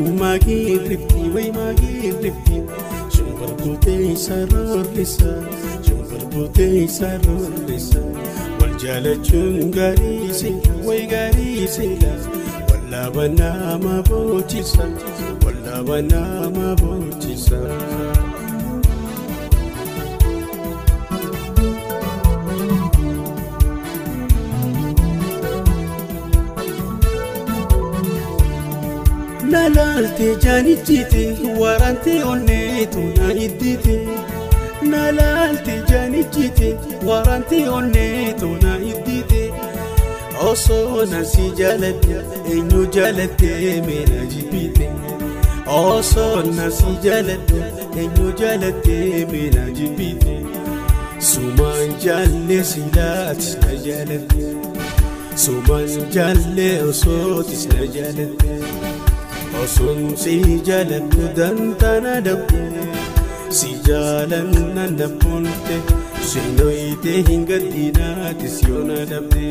Shimbirroon maagirrifti way maagirrifti Shimbirbuutee sararrisa Shimbirbuutee sararrisa Wal jaalachuun gaarii sila way gaarii sila Wallaaba nama boojisa Wallaaba nama boojisa. Nalaalte jaanichite warante onneetu na iddite Nalaalte jaanichite warante onneetu na iddite Osoo na si jaaladhe eenyu jaalatte meena jibbite Osoo na si jaaladhe eenyu jaalatte meena jibbite Sumaan jaalle silaatis na jaalatte Sumaan jaalle osootis na jaalatte Osoon si jaaladhu dantaana dhabde si jaalanna nabboonte seenooyitee hin gaddinaatis yoona dhabde.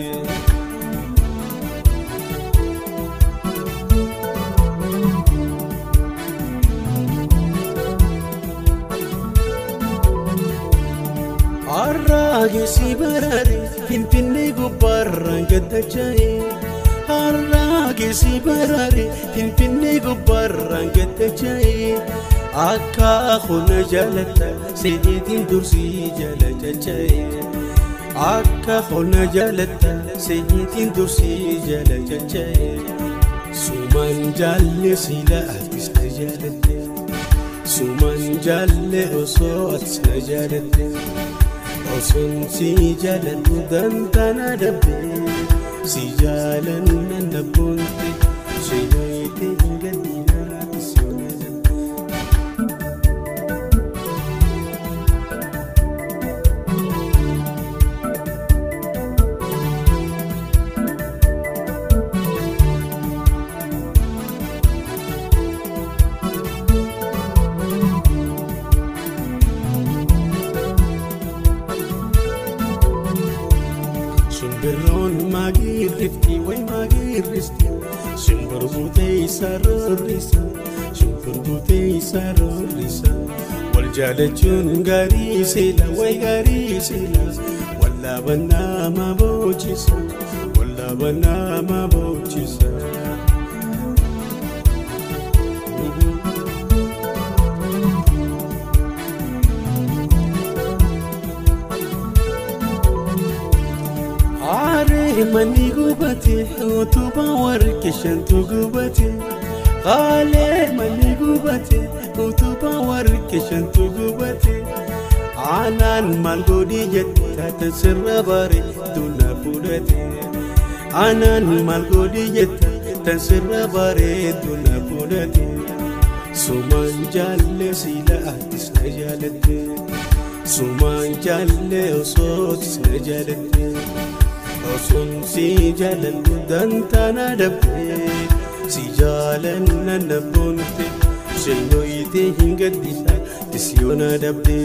Harraagesi baraare Finfinnee gubbaarraan gaddacha'e. Harraagesi baraare Finfinnee gubbaarraan gaddacha'e. Akka hona jaalatta seetiin dursii jala caca'e. Akka hona jaalatta seetiin dursii jala caca'e. Sumaan jaalle sila atis na jaalatte. Sumaan jaalle osoo atis na jaalatte. Osoon si jaaladhu dantaana dhabde Si jaalanna nabboonte seenooyitee hin gaddinaatis yoona dhabde. Shimbirroon maagirrifti way maagirristi Shimbirbuutee sararrisa Shimbirbuutee sararrisa Wal jaalachuun gaarii sila way gaarii sila Wallaaba nama boojisa Wallaaba nama boojisa. Manni gubate utubaa warqee shantu gubate Qaalee manni gubate utubaa warqee shantu gubate Aanaan maal godhi jette taata sirra bareedu na fudhate Aanaan maal godhi jette taata sirra bareedu na fudhate Sumaan jaalle sila atis na jaalatte Sumaan jaalle osootis na jaalatte Osoon si jaaladhu dantaana dhabde si jaalanna nabboonte seenooyitee hin gaddisa tis yoona dhabde.